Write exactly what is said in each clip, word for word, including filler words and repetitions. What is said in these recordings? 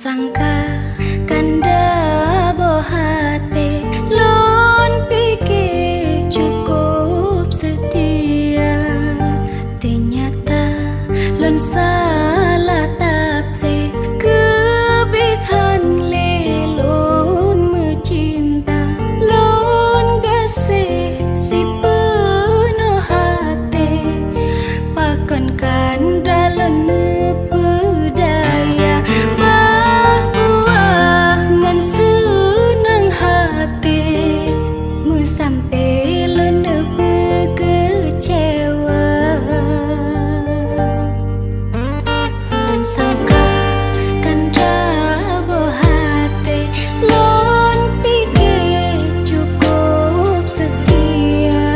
Sangka kanda boh até, lôn pike cukup seutia. Teunyata lôn salah tafsé, keubiet han lé lôn meucinta. Lôn gaséh sipeunoh até, pakon kanda lôn neupeudaya. Bah puah ngon seunang até, meusampé lôn neupeukeucewa. Lôn sangka kanda boh até, lôn pike cukup seutia.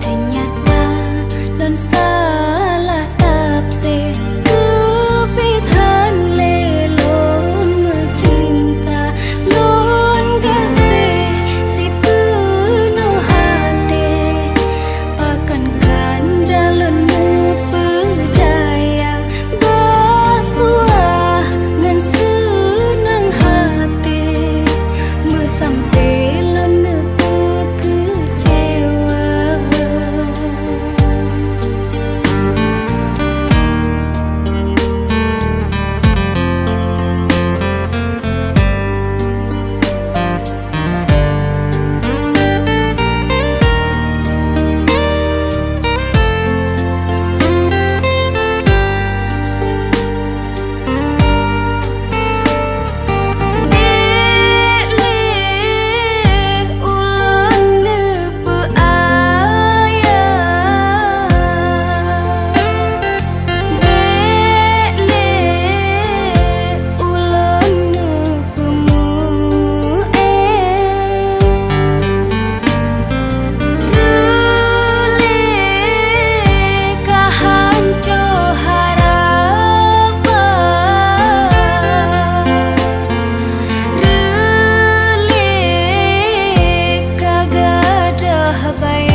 Teunyata lôn salah tafsé, keubiet han lé lôn meucinta. Lôn gaséh sipeunoh até, pakon kanda lôn neupeudaya. Bah puah ngon seunang até, meusampé lôn neupeukeucewa. Bék lé ulôn neupeuayah, bék lé ulôn neupeumu-, eh. Reuh lé ka hanco harapan, reuh lé ka gadôh bayaran.